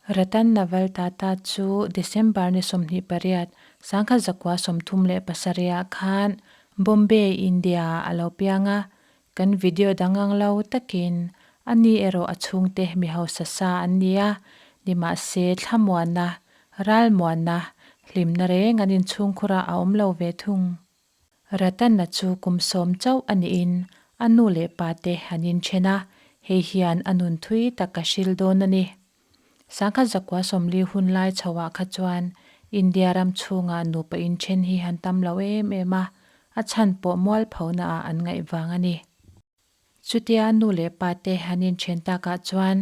Ratan Naval Tata chu December ni 28, 1937 ah khan Bombay, India ah a lo piang a. Kan video dang ang lo takin ani erawh a chhungte mi hausa sa an ni a, nimahse thlamuanna, ralmuanna, hlimna reng an inchhungkhurah a awm lo ve thung. Ratana chu kum sawm chauh a niin a nu leh pa te an inthen a, hei hian a nun thui tak a hril dawn a ni. 1940 hun lai chhoah kha chuan India ram chhungah nupa inthen hi han tam lo em em a, a chhan pawh mualphona ah an ngaih vang a ni. Chutia nu leh pa te han inthen takah chuan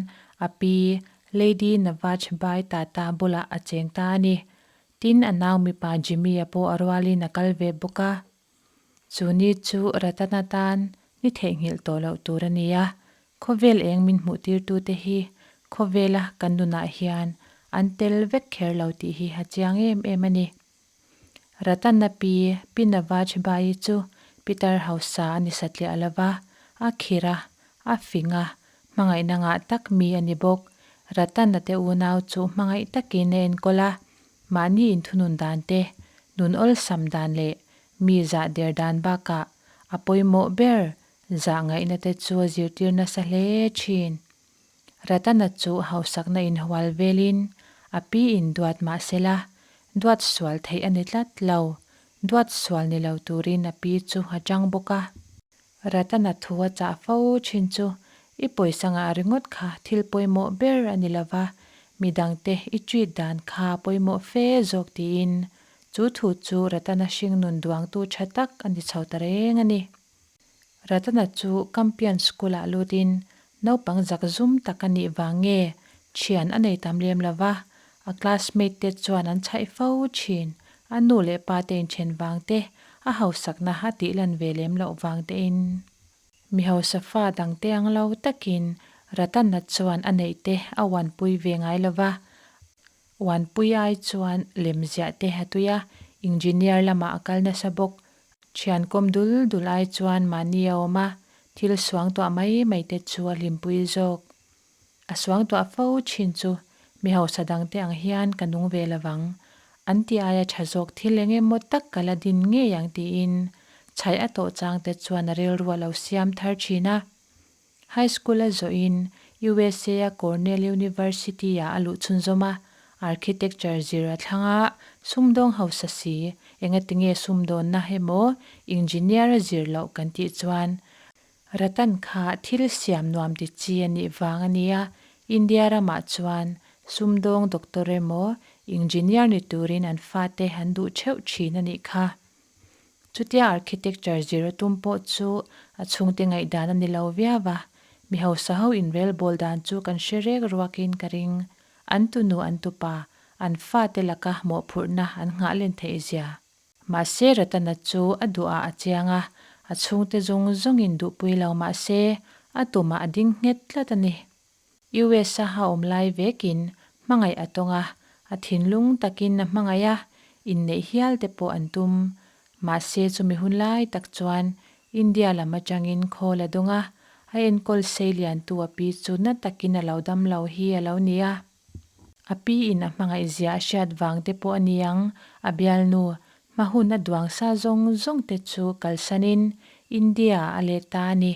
a pi Lady Navaj Bai Tata bulah a cheng ta a ni. Tin, a nau mipa Jimmy-a pawh a rualin a kal ve bawk a. Chu ni chu Ratana tan ni theihnghilh tawh loh tur a ni a, khawvel eng min hmuhtirtute hi khawvela kan nunah hian an tel vek kher lo tih hi a chiang em em a ni. Ratana pi Pi Navaj Bai chu Pitar hausa a ni satliah lo va, a khir a, a fing a, hmangaihna ngah tak mi a ni bawk. Ratana te unau chu hmangaih takin a enkawl a, mahni inthunun dan te, nun awlsam dan leh mi zah der dan bakah a pawimawh ber zah ngaihna te chu a zirtir nasa hle thin. Ratana chu hausakna inhual velin a pi in duat mah sela, duat sual theih a ni tlat lo. Duat sual ni lo turin a pi chu a chang bawk a. Ratana thu a chah fo thin chu i pawisa ngah ringawt kha thil pawimawh ber a ni lova, midangte i treat dan kha pawimawh fe zawk tiin chu thu chu Ratana hringnun duangtu tha tak a ni chho ta reng a ni. Ratana chu Campion School-ah lutin naupang zak zum tak a nih vang nge thian a nei tam lem lo va, a classmate te chuan an chhaih fo thin. A nu leh pa te inthen vang te, a hausakna a tih lan ve lem loh vang tein. Mi hausa fa dang te ang lo takin Ratana chuan a neih te a uanpui ve ngai lo va, uanpui ai chuan lemziah te a tui a, engineer lamah a kal nasa bawk. Thian kawm dul dul ai chuan mahni a awm a, thil suangtuah mai mai te chu a hlimpui zawk. A suangtuah fo thin chu mi hausa dangte ang hian ka nung ve lovang, an ti aia tha zawk thil eng emaw tak ka la din ngei ang tiin chhaih a tawh chang te chuan a rilru a lo siam thar thin a. High School a zawhin USA a Cornell University ah a luh chhunzawm a, Architecture zir a thlang a, sumdawng hausa si, engatinge sumdawnna emaw Engineer a zir loh kan tih chuan Ratan kha thil siam nuam ti chi a nih vang a nia, India ramah chuan sumdawng doctor emaw Engineer ni turin an fate an duh theuh thin a nih kha. Chutia architecture zir a tum pawh chu a chhungte ngaihdan a ni lo viau a, mi hausa ho inrel bawl dan chu kan hre rek ruakin ka ring. An tunu an tupa, an fate laka mawhphurhna an nghah len theih zia. Mahse Ratana chu a duhah a chiang a, a chhungte zawng zawngin duhpui lo mahse a tumah a ding nghet tlat a ni. US a a awm lai vekin hmangaih a tawng a, a thinlung takin a hmangaih a, inneih hial te pawh an tum. Mahse chumi hun lai tak chuan India lam atangin khawl a dawng a, a enkawl sei liantu a pi chu na takin a lo dam lo hi a lo ni a. A pi in a hmangaih zia a hriat vang te pawh a ni ang, a bialnu hma hun a duang sa zawng zawng te chu kalsanin India ah a let ta a ni.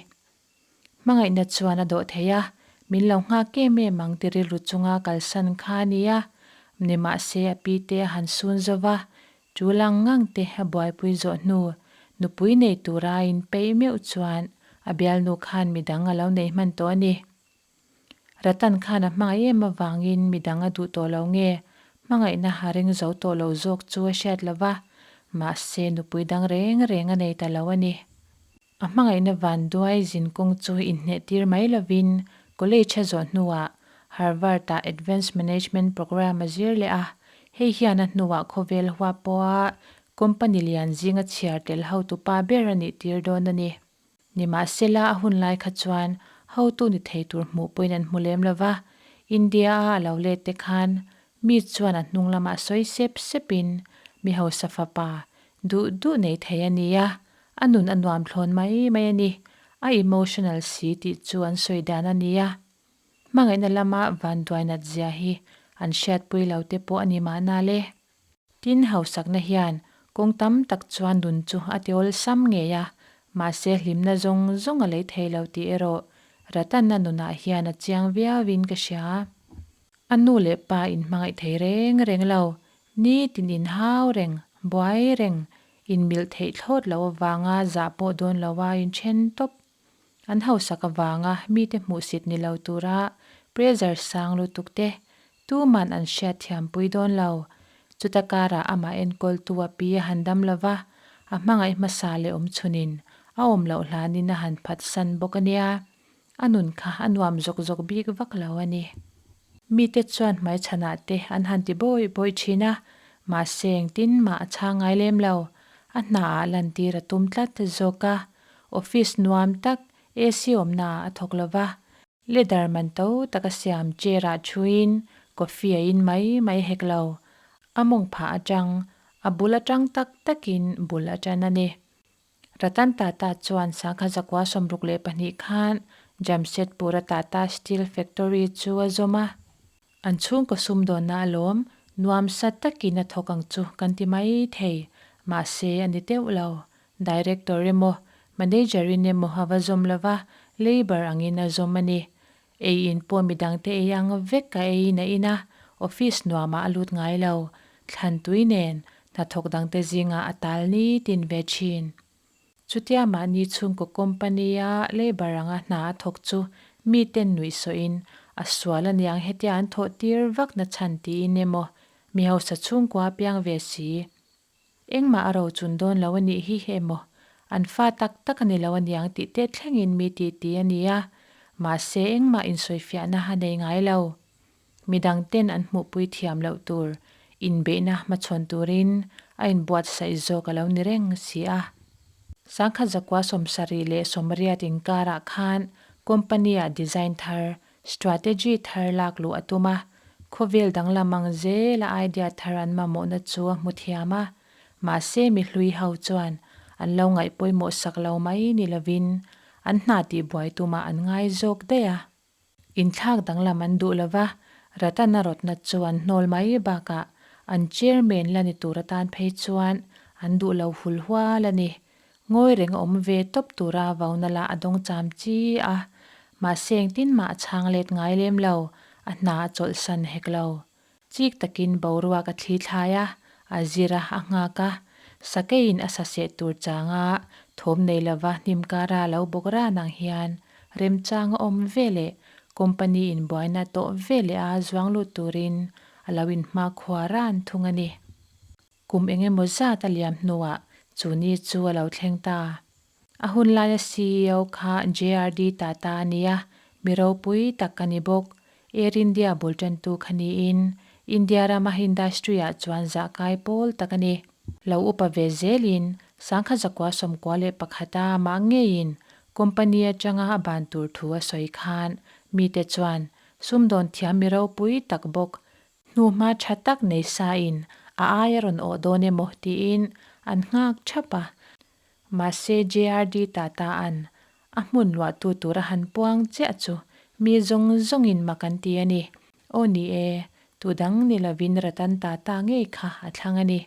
Hmangaihna chuan a dawh thei a, min lo nghak em em ang ti rilru chunga kalsan kha a ni a, nimahse a pi te a han sun zo va, tul ang ngang te a buaipui zawh hnu, nupui nei tura a inpeih meuh chuan a bialnu khan midang a lo nei hman tawh a ni. Ratan khan a hmangaih em avangin midang a duh tawh lo nge, hmangaihna a ring zo tawh lo zawk chu a hriat lo va, mahse nupui dang reng reng a nei ta lo a ni. A hmangaihna vanduai zinkawng chu inhneh tir mai lovin college a zawh hnuah Harvard-ah Advanced Management Program a zir leh a, hei hian a hnuah khawvel huap pawha company lian zinga chhiar tel hotupa ber a nih tir dawn a ni. Nimahsela a hun lai kha chuan hotu ni thei tur hmuh pawhin an hmu lem lova, India-a a lo let te khan mi chuan a hnung lamah sawi sep sepin mi hausa fapa duh duh nei thei a ni a, A nun a nuam thlawn mai mai a ni. A emotional si tih chu an sawi dan a ni a. Hmangaihna lama vanduai nat zia hi an hriatpui lo te pawh a ni mahna le. Tin, hausakna hian kawng tam tak chuan nun chu a ti awlsam ngei a, mahse hlimna zawng zawng a lei thei lo tih erawh Ratanna nunah hian a chiang viauin ka hria. A nu leh pa inhmangaih thei reng reng lo, nitin inhau reng, buai reng, inmilh theih thlawt loh avanga zah pawh dawn loa inthen tawp. An hausak avanga mite hmuhsit ni lo tura pressure sang lutuk te tuman an hriatthiampui dawn lo. Chuta karah amah enkawltu a pi a han dam lova, a hmangaih hmasa leh awmchhunin a awm loh hlanin a han phatsan bawk a nia. A nun kha a nuam zawk zawk bik vak lo a ni. Mite chuan hmaichhanah te an han ti bawi bawi thin a, mahse engtin mah a chhang ngai lem lo. A hnaah lantir a tum tlat zawk a, office nuam tak AC awmnaah a thawk lo va, leather man to taka siam chair ah thuin coffee a in mai mai hek lo. A mawng phah atang, a bul atang tak takin bul a tan a ni. Ratan Tata chuan sangha zakua 62 khan Jamshedpur-a Tata Steel Factory chu a zawm a. An chhungkaw sumdawnna alawm nuamsa takin a thawk ang chu kan ti mai thei, mahse a ni deuh lo. Director emaw, Manager in emaw a va zawm lova, labour angin a zawm a ni. Ei in pawh midangte ei ang vek a eiin a in a, office nuamah a lut ngai lo. Thlan tui nen hnathawk dangte zingah a tal nitin ve thin. Chutia mahni chhungkaw company-a labour anga hna a thawk chu miten nuihsawhin a sual aniang hetia an thawh tir vak na chhan tiin emaw mi hausa chhungkua a piang ve si. Engmah a rochun dawn lo a nih hi emaw an fa tak tak a ni lo aniang tih te thlengin mi ti ti a ni a, mahse engmah insawifiahna a nei ngai lo. Midang ten an hmuhpui thiam loh tur inbeihna hmachhawn turin a inbuatsaih zawk a lo ni reng si a. Sangkhat zakua 78 inkarah khan company-ah design thar, strategy thar lak luh a tum a, khawvel danglam ang zela idea thar an mamawhna chu a hmu thiam a, mahse mi hlui ho chuan an lo ngaih pawimawh sak lo mai ni lovin an hna tihbuai tumah an ngai zawk daih a. Inthlak danglam an duh lova, Ratana rawtna chu an hnawl mai bakah an chairman la ni tur atan phei chuan an duh lo hul hual a ni. Ngawi reng a awm ve tawp tura vauna lah a dawng cham chi a, mahse engtin mah a chhang let ngai lem lo, a hna a chawlhsan hek lo. Chik takin boruak a thli thlai a, a zir a, a nghak a. Sakeiin a saseh tur changa thawm nei lova hnim kara lo bawk ran ang hian remchang a awm ve leh company in buaina tawh ve leh a zuang lut turin a lo inhmakhua ran thung a ni. Kum eng emaw zat a liam hnuah chu ni chu a lo thleng ta. A hun laia CEO kha JRD Tata a ni a, mi ropui tak a ni bawk. Air India bul tantu kha niin India rama industry-ah chuan zahkai pawl tak a ni. Lo upa ve zelin sangkha zakua 91 a mah ngeiin company atanga a ban tur thu a sawi khan mite chuan sumdawn thiam mi ropui tak bawk Hnuhma tha tak nei sain a ai a rawn awh dawn emaw tiin an nghak thap a. Mahse JRD Tata an a hmun luahtu tur a han puang chiah chu mi zawng zawngin mak an ti a ni. Aw ni e, tu dang ni lovin Ratan Tata ngei kha a thlang a ni.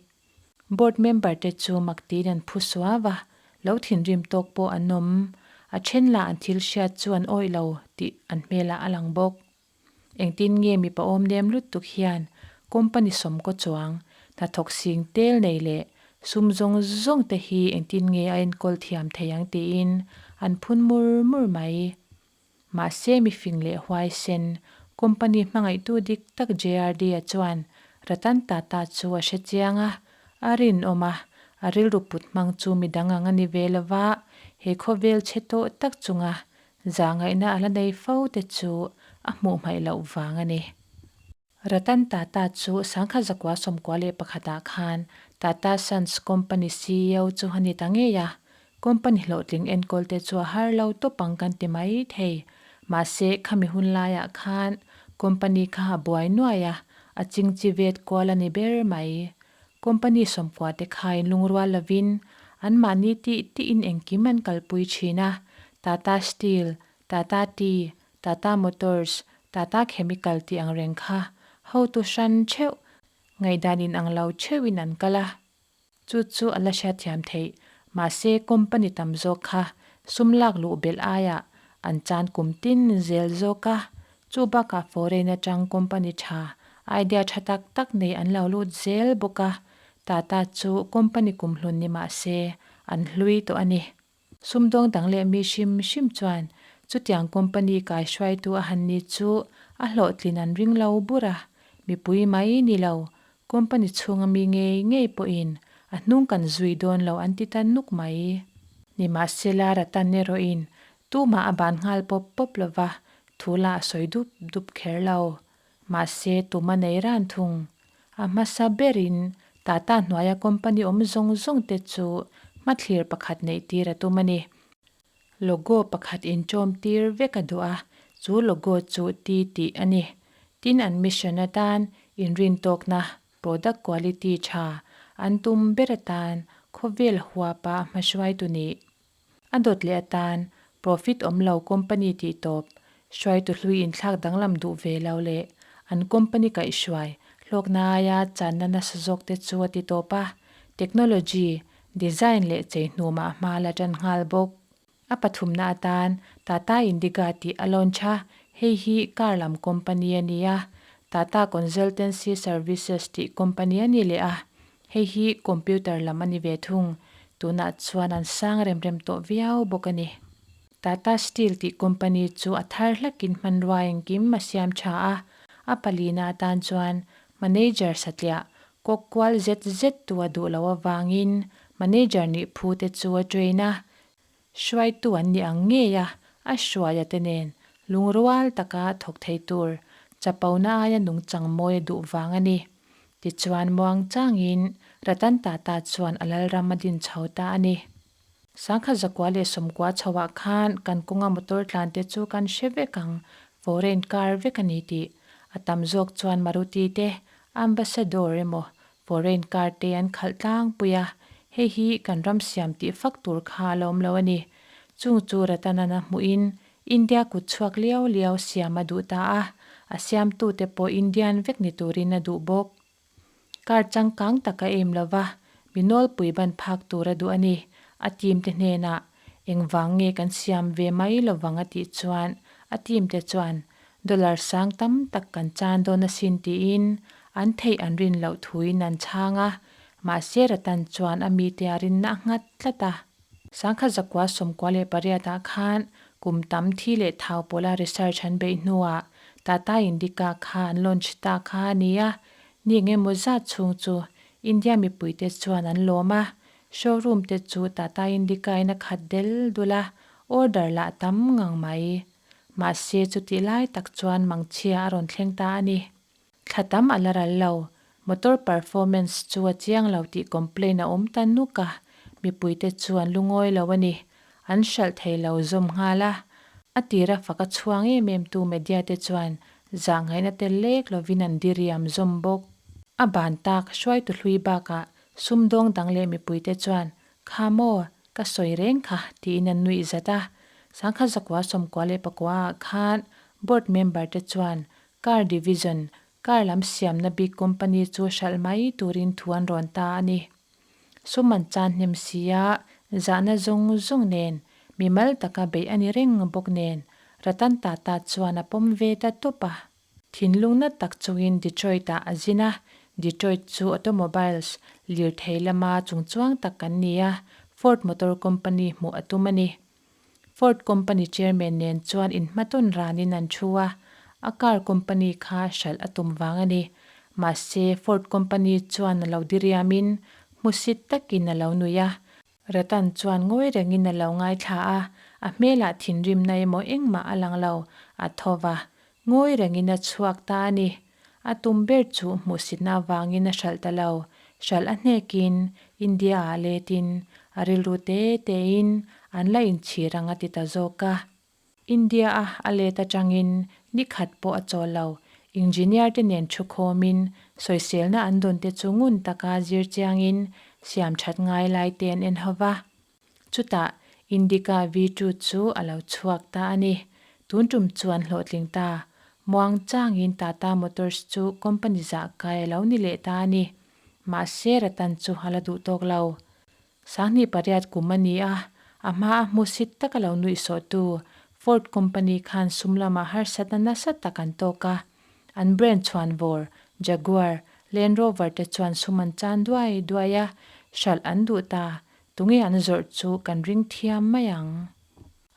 Board member te chu mak tiin an phu suau a, lo thinrim tawk pawh an awm. A then lah an thil hriat chu an awih lo tih an hmelah a lang bawk. Engtin nge mipa awm nem lutuk hian company sawmkaw chuang, hnathawk sing tel nei leh sum zawng zawng te hi engtin nge a enkawl thiam thei ang tiin an phun mur mur mai. Mahse mifing leh huaisen, company hmangaihtu dik tak JRD-a chuan Ratan Tata chu a hre chiang a, a rinawm a, a rilru put hmang chu midang ang a ni ve lova, he khawvel chhe tawh tak chunga Zahngaihna a la nei fo te chu a hmuh hmaih loh vang a ni. Ratan Tata chu sangkhat zakua 91 ah khan Tata Sons Company ceo chu a ni ta ngei a. Company hlawhtling enkawl te chu a har lo tawp ang kan ti mai thei. Mahse khami hun laiah khan company kha a buai nuai a, a chingchi vet kual a ni ber mai. Company 90 te khain lungrual lovin anmahni tih tihin engkim an kalpui thin a, Tata Steel, Tata Tea, Tata Motors, Tata Chemical tih ang reng kha Hotu hran theuh, ngaihdan inang lo theuhin an kal a. Chu chu a la hriatthiam theih. Mahse, company tam zawk kha sum lak luh belh aiah an chan kum tin zel zawk a. Chu bakah foreign atang company tha, idea tha tak tak nei an lo lut zel bawk a. Tata chu company kumhlun ni mahse, an hlui tawh a ni. Sumdawng dang leh mi hrim hrim chuan chutiang company kaihruaitu a han ni chu a hlawhtlin an ring lo bur a, mipui mai ni lo, company chhunga mi ngei ngei pawhin a hnung kan zui dawn lo an ti ta nuk mai. Nimahsela Ratan erawhin tumah a ban nghal pawp pawp lo va, thu lah a sawi dup dup kher lo. Mahse tum a nei ran thung. A hmasa berin Tata hnuaia company awm zawng zawng te chu hmathlir pakhat neih tir a tum a ni. Logo pakhat inṭawm tir vek a duh a, chu logo chu ti tih a ni. Tin an mission atan inrintawkna, product quality tha an tum ber atan khawvel huapa hmahruaitu nih. A dawt leh atan profit awm lo company tih tawp, hruaitu hlui inthlak danglam duh ve lo leh an company kaihhruai hlawkna aia channa nasa zawk te chu a ti tawp a, technology, design leh chei hnumah hma la tan nghal bawk. A pathumna atan Tata Indiga tih a launch a, hei hi car lam company a ni a, Tata Consultancy Services tih company a ni leh a, Hei hi computer lam a ni ve thung, tunah chuan an sang rem rem tawh viau bawk a ni. Tata Steel tih company chu a thar hlakin hmanrua engkim a siam tha a, a palina atan chuan manager satliah kawk kual zet zet tu a duh loh avangin manager nih phu te chu a train a, Hruaitu an ni ang ngei a, a hruaia te nen lungrual taka thawk thei tur chapona aia nungchang mawi a duh vang a ni. Tichuan muang changin Ratan Tata chuan a lalram a din chho ta a ni. Sangkhat zakua leh sawmkua chhoah khan kan kawnga motor tlan te chu kan hre vek ang, foreign car vek a ni tih. A tam zawk chuan Maruti te, Ambassador emaw Foreign car te an khalh tlangpui a, hei hi kan ram siam tih fak tur kha a la awm lo a ni. Chung chu Ratanan a hmuhin India kut chhuak liau liau siam a duh ta a, a siamtute pawh Indian vek ni turin a duh bawk. Car changkang tak a aim lo va, mi nawlpui ban phak tur a duh a ni. A team te hnenah engvang nge kan siam ve mai lovang a tih chuan a team te chuan Dollar sang tam tak kan chan dawn asin tiin an theih an rin loh thuin an chhang a, mahse Ratan chuan a mite a rinna a nghat tlat a. Sangkhat zakua 98 ah khan kum tam thi leh thau pawla research an beih hnuah Tata Indica kha an launch ta kha a ni a, ni eng emaw zat chhung chu India mipuite chuan an lawm a, showroom te chu Tata Indica in a khat del dul a, order lah tam ngang mai. Mahse chutih lai tak chuan mangchhia a rawn thleng ta a ni. Thla tam a la ral lo, motor performance chu a chiang lo tih complaint a awm ta nuk a, mipuite chu an lungawi lo a ni. An hralh thei lo zawm nghal a. A tira fak a chhuang em em tu media te chuan zahngaihna tel lek lovin an diriam zawm bawk. A ban tak hruaitu hlui bakah sumdawng dang leh mipuite chuan Kha maw, ka sawi reng kha, tiin an nuih zat a. Sangkhat zakua 94 ah khan board member te chuan car division, car lam siamna bik company chu hralh mai turin thu an rawn ta a ni. Sum an chan hnem si a, zahna zawng zawng nen, mimal taka beih a ni reng bawk nen, Ratan Tata chuan a pawm ve ta tawp a. Thinlung nat tak chungin Detroit-ah a zin a, Detroit chu automobiles, lirthei lama chungchuang tak kan ni a, Ford Motor Company hmuh a tum a ni. Ford Company chairman nen chuan inhmatawn ranin an thu a, a car company kha hralh a tum vang a ni. Mahse, Ford Company chuan a lo diriamin, hmusit takin a lo nui a, Ratan chuan ngawi rengin a lo ngaithla a, a hmelah thinrimna emaw engmah a lang lo, a tho va. Ngawi rengin a chhuak ta a ni. A tum ber chu hmuhsitna avangin a hralh ta lo. Hralh a hnekin India-ah letin a rilru te tein an la inchhir ang a ti ta zawk a. India-a a let atangin ni khat pawh a chawl lo. Engineer te nen thu khawmin sawiselna an dawn te chu ngun taka zir chiangin siam that ngai lai te an en ho va. Chutah Indica V2 chu a lo chhuak ta a ni. Tun tum chuan hlawhtling ta. Muang changin Tata Motors chu company zah kai a lo ni leh ta a ni. Mahse Ratan chu a la duh tawk lo. 8008 kum a ni a, a hma a hmusit taka lo nuihsawhtu Ford company khan sum lamah harsatna nasa tak an tawk a. An brand chhuanvawr Jaguar, Land Rover te chuan sum an chan duai duai a, hralh an duh ta, tunge an zawrh chu kan ring thiam mai ang.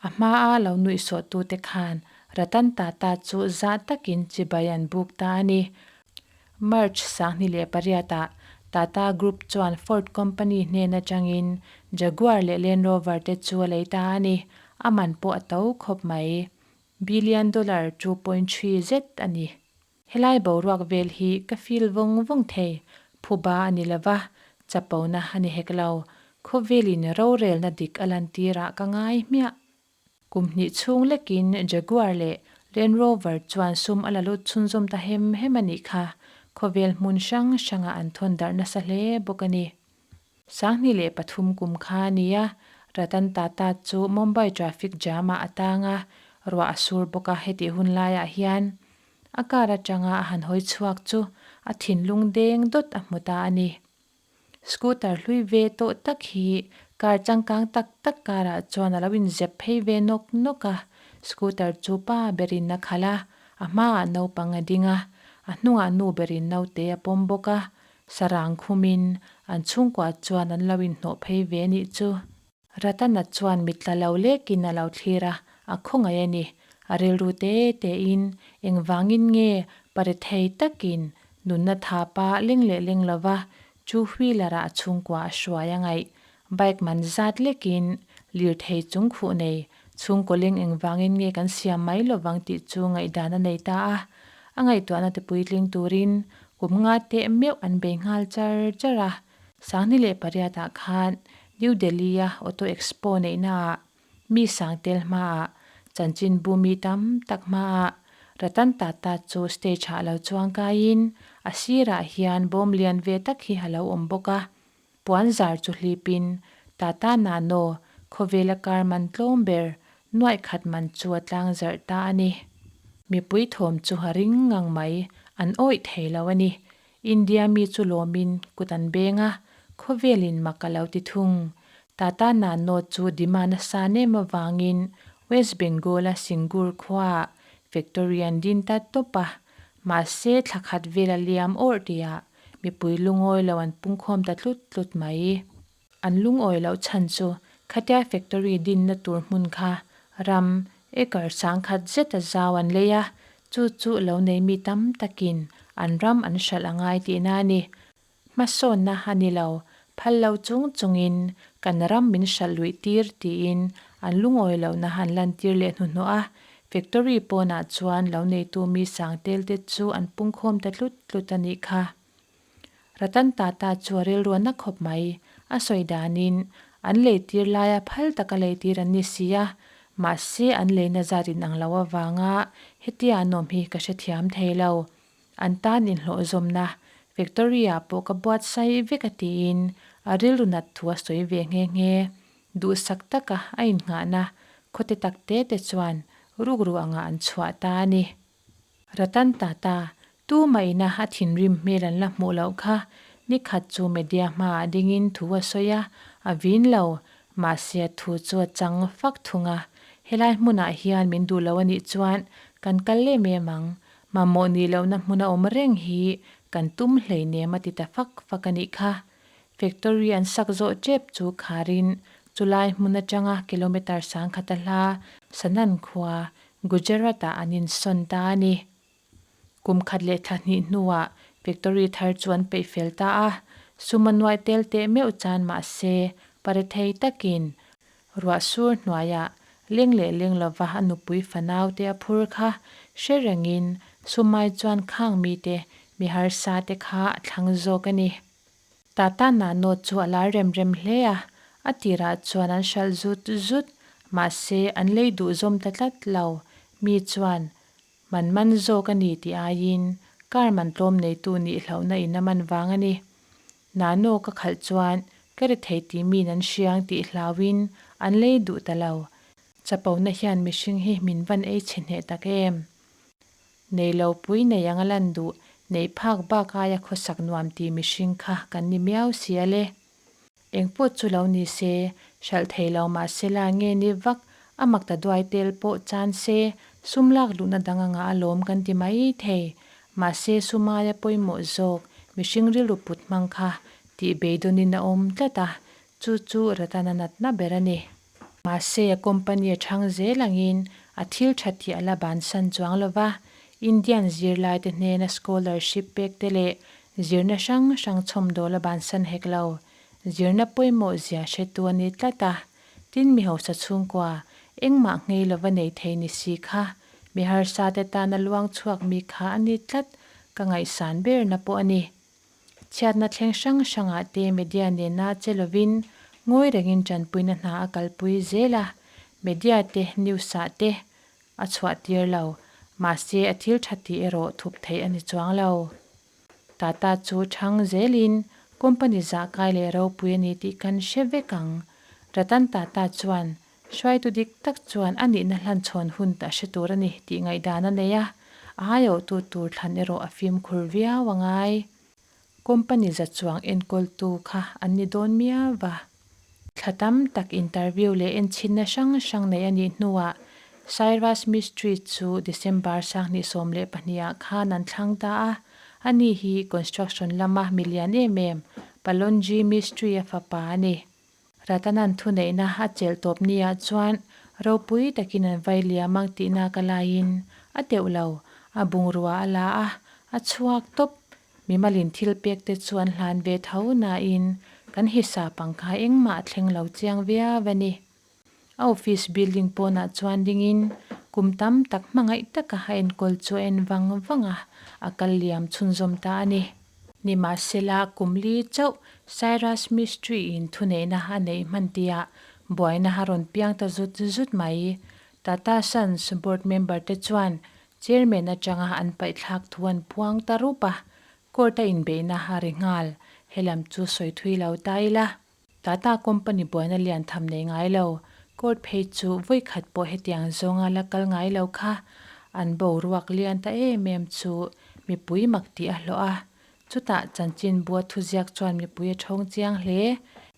A hmaa lo nuihsawhtute khan Ratan Tata chu zah takin chibai an buk ta a ni. March 2008 ah Tata Group chuan Ford company hnen atangin Jaguar leh Land Rover te chu a lei ta a ni. A man pawh a to khawp mai. Billion dollar 2.3 zet a ni. Helai boruak vel hi ka feel vawng vawng thei, phuba a ni lova, chapona a ni hek lo, khawvelin rorelna dik a lantirah ka ngai hmiah. Kum hnih chhung lekin Jaguar leh Land Rover chuan sum a la lut chhunzawm ta hem hem a nih kha, khawvel hmun hrang hrangah an thawn darh nasa hle bawk a ni. 2003 kum kha a ni a, Ratan Tata chu Mumbai traffic jam-ah a tang a, ruah a sur bawk a, hetih hun laiah hian A car atanga a han hawi chhuak chu a thinlung deng dawt a hmu ta a ni. Scooter hlui ve tawh tak hi car changkang tak tak karah chuan a lo inzep phei ve nawk nawk a. Scooter chu pa berin a khalh a, a hmaah naupang a ding a, a hnungah nu berin naute a pawm bawk a. Sarang khumin an chhungkua chuan an lo inhnawh phei ve nih chu. Ratana chuan mitla lo lekin a lo thlir a, a khawngaih a ni. A rilru te tein engvangin nge pare thei takin nunna thapa leng leh leng lova chu wheeler-ah a chhungkua a hruai a ngaih. Bike man zat lekin lirthei chung khuh nei chhungkaw leng engvangin nge kan siam mai lovang tih chu ngaihdan a nei ta a. A ngaihtuahna te puitling turin kum nga teh meuh an bei nghal char char a. 2008 ah khan New Delhi-a Auto Expo neihnaah mi sangtel hmaah chanchinbu mi tam tak hmaah Ratan Tata chu stage-ah lo chuang kaiin a sirah hian bawm lian ve tak hi a lo awm bawk a. Puan zar chu hlipin Tata Nano khawvela car man tlawm ber nuaih khat man chu a tlang zarh ta a ni. Mipui thawm chu a ring ngang mai, an awih thei lo a ni. India mi chu lawmin kut an beng a, khawvelin mak a lo ti thung. Tata Nano chu demand a san em avangin West Bengal-a Singur khuaah factory an din ta tawp a, mahse thla khat vel a liam awrh tihah mipui lungawi lo an pungkhawm ta tlut tlut mai. An lungawi loh chhan chu khatia factory dinna tur hmun kha ram acre 10,000 zeta zau an lei a, chu chu lo nei mi tam takin an ram an hralh a ngai tihna a ni. Hmasawnna a ni lo, phal lo chung chungin kan ram min hralh luih tir tiin an lungawi lohna an lantir leh hnuhnawh a, factory pawnah chuan lo neitu mi sangtel te chu an pungkhawm ta tlut tlut a nih kha. Ratan Tata chu a rilru a na khawp mai. A sawi danin, an leitir laia phal taka leitir an ni si a, mahse an leina zat inang lo avanga hetia an awm hi ka hrethiam thei lo. An tan inhlawh zawmna factory-ah pawh ka buatsaih vek a tiin a rilru nat thu a sawi ve nghe nghe. Duhsak taka a innghahna khawte tak te te chuan rukru angah an chhuah ta a ni. Ratan Tata, tu mahina a thinrim hmel an la hmuh loh kha, nikhat chu media hmaah dingin thu a sawi a, a vin lo, mahse a thu chu a chang fak thung a, helai hmunah hian min duh lo a nih chuan kan kal em em ang, mamawh nih lohna hmuna awm reng hi kan tum hleinem a ti ta fak fak a nih kha. Factory an sak zawh tep chu kharin chulai hmun atanga kilometre 1000 a hla Sanan khua Gujarat-ah an insawn ta a ni. Kum khat leh thla hnih hnuah factory thar chu an peih fel ta a, sum a nuaih tel teh meuh chan mahse pare thei takin ruah sur hnuaiah leng leh leng lova a nupui fanau te a phur kha hre rengin sumai chuan khang mite mi harsa te kha a thlang zawk a ni. Tata Nano chu a lar rem rem hle a, a tirah chuan an hralh zut zut, mahse an lei duh zawm ta tlat lo. Mi chuan, Man man zawk a ni tih aiin car man tlawm neitu nih hlauhna in a man vang a ni. Nano ka khalh chuan ka ri thei tih miin an hriang tih hlauhin an lei duh ta lo. Chapona hian mihring hi min van ei chhe hneh tak em? Nei lo pui nei anga lan duh, neih phak bak aia khawsak nuam ti mihring kha kan ni miau si a le. Engpawh chu lo ni se, hralh thei lo mah se la nge ni vak, a mak ta duai tel pawh chan se, sum lak luhna dang anga a lawm kan ti mai thei. Mahse sum aia pawimawh zawk, mihring rilru put hmang kha tih beidawnin a awm tlat a, chu chu Ratana natna ber a ni. Mahse a company a chhang zel angin a thil tha tih a la bansan chuang lo va, Indian zirlaite hnena scholarship pek te leh Zirna hrang hrang chhawmdawl a bansan hek lo. Zirna pawimawh zia hretu a ni tlat a. Tin mi hausa chhungkua, engmah nghei lova nei thei ni si kha, mi harsa te tana luang chhuak mi kha a ni tlat, ka ngaihsan berna pawh a ni. Chhiatna thleng hrang hrangah te media nena che lovin ngawi rengin tanpuina hna a kalpui zel a, media te news ah te a chhuah tir lo, mahse a thil tha tih erawh thup theih a ni chuang lo. Tata chu chhang zelin company zah kai leh ropui a ni tih kan hre vek ang. Ratan Tata chuan hruaitu dik tak chuan a nihna hlanchhawn hun a hre tur a ni tih ngaihdan a nei a, a aiawhtu tur thlan erawh a fimkhur viau a ngai. Company za chuang enkawltu kha an ni dawn miau va. Thla tam tak interview leh enchhinna hrang hrang neih a nih hnuah Cyrus Mistry chu December 2012 ah khan an thlang ta a, ani hi construction lama milian em em Pallonji Mistry-a fapa a ni. Ratanan thuneihna a chelh tawp niah chuan ropui takin an vai liam ang tihna ka laiin a teuh lo, a bungrua a la a, a chhuak tawp. Mimalin thil pek te chu an hlan ve tho nain kan hisap ang kha engmah a thleng lo chiang viau a ni. A office building pawnah chuan dingin kum tam tak hmangaih taka a enkawl chu a en vang vang a, a kal liam chhunzawm ta a ni. Nimahsela, kum li chauh Cyrus Mistry-in thuneihna a neih hman tihah buaina a rawn piang ta zut zut mai. Tata Sons board member te chuan chairman atanga an paihthlak thu an puang ta rup a, court-a inbeihna a ri nghal. Helam chu sawi thui lo ta ila. Tata company buaina lian tham nei ngai lo, court phei chu vawi khat pawh hetiang zawnga la kal ngai lo kha an boruak lian ta em em chu mipui mak tih a hlawh a. Chutah chanchin bua thuziak chuan mipui a thawng chiang hle.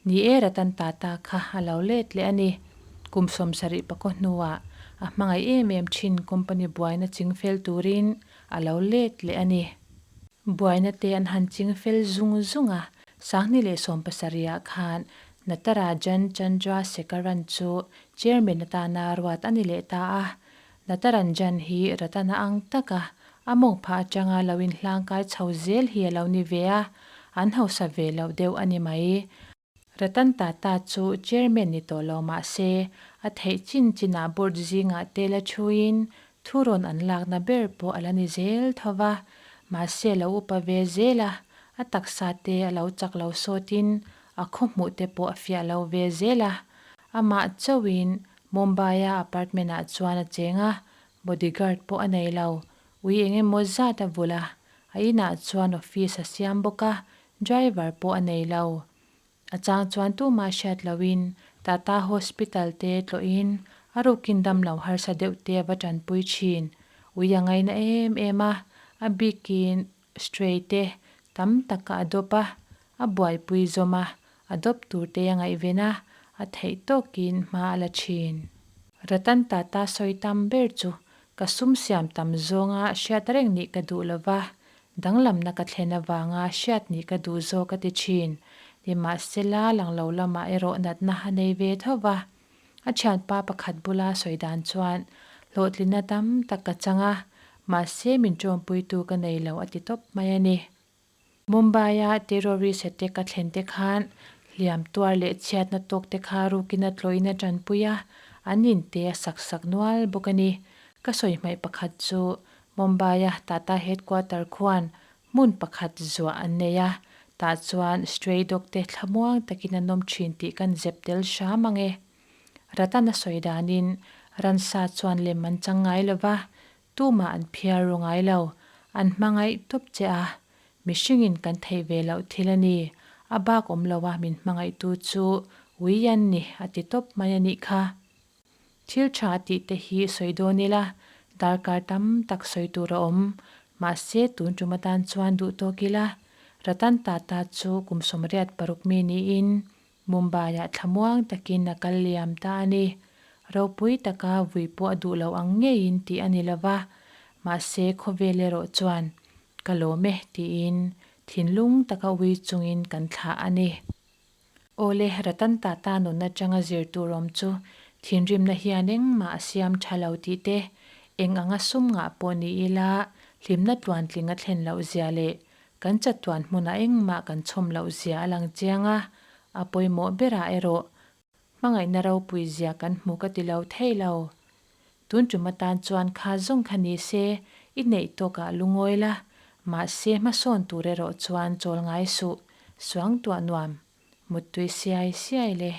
Ni e Ratan Tata kha a lo let leh a ni. Kum 70 pakaw hnuah a hmangaih em em thin company buaina chingfel turin a lo let leh a ni. Buaina te an han ching fel zung zung a, 2017 ah khan Natarajan Chandrasekaran chu Chairman atana ruat a ni leh ta a. Nataranjan hi Ratana ang taka a mawngphah atanga lo inhlangkai chho zel hi a lo ni ve a, an hausa ve loh deuh a ni mai. Ratan Tata chu Chairman ni tawh lo mah se, a theih chin chinah board zingah te la thuin thurawn an lakna ber pawh a la ni zel tho va. Mahse a lo upa ve zel a, a taksa te a lo chak lo sawtin a khawhmuh te pawh a fiah lo ve zel a. Amah chauhin Mumbai-a apartment-ah chuan a cheng a, bodyguard pawh a nei lo. Ui eng emaw zat a vulh a, a inah chuan office a siam bawk a, Driver pawh a nei lo. A chang chuan tumah hriat loin Tata Hospital te tlawhin a rukin damlo harsa deuh te a va tanpui thin. Ui a ngaina em em a, a bikin stray te tam taka a dawp a, a buaipui zawm a, a dawp tur te a ngaihven a, a theih tawkin hma a la thin. Ratan Tata sawi tam ber chu ka sum siam tam zawnga hriat reng nih ka duh lova, Danglamna ka thlen avanga hriat nih ka duh zawk a ti thin. Nimahsela, langlo lamah erawh natna a nei ve tho va. A thianpa pakhat bula sawi dan chuan, Hlawhtlinna tam tak ka chang a, mahse min tawmpuitu ka nei lo a ti tawp mai a ni. Mumbai-a terrorist attack a thlen te khan hliam tuar leh chhiatna tawk te kha rukin a tlawhin a tanpui a, an inte a sak sak nual bawk a ni. Ka sawi hmaih pakhat chu Mumbai-a Tata Headquarter khuan hmun pakhat zuah an nei a, tah chuan stray dog te thlamuang takin an awm thin tih kan zep tel hram ang e. Ratan a sawi danin ransa chuan lem an chang ngai lo va, tumah an phiar ru ngai lo, an hmangaih tawp che a, mihringin kan theih ve loh thil a ni, a bak awm lo a min hmangaihtu chu ui an ni a ti tawp mai a nih kha. Thil tha tih te hi sawi dawn ila, Darkar tam tak sawi tur a awm. Mahse, tun tum atan chuan duh tawk ila, Ratan Tata chu kum 86 mi niin Mumbai-ah thlamuang takin a kal liam ta a ni. Ropui taka vui pawh a duh lo ang ngeiin tih a ni lo va, mahse khawvel erawh chuan ka lawm e tiin thinlung taka ui chungin kan thlah a ni. Awle, Ratan Tata nun atanga zir tur awm chu thinrimna hian engmah a siam tha lo tih te, eng anga sum ngah pawh ni ila hlimna tluantling a thlen loh zia leh Kan chatuan hmunah engmah kan chhawm loh zia a lang chiang a, a pawimawh berah erawh hmangaihna ropui zia kan hmu ka ti lo thei lo. Tun tum atan chuan kha zawng kha ni se i neih tawkah lungawi la, mahse hmasawn tur erawh chuan chawl ngai suh, suangtuah nuam, muttui siai siai le.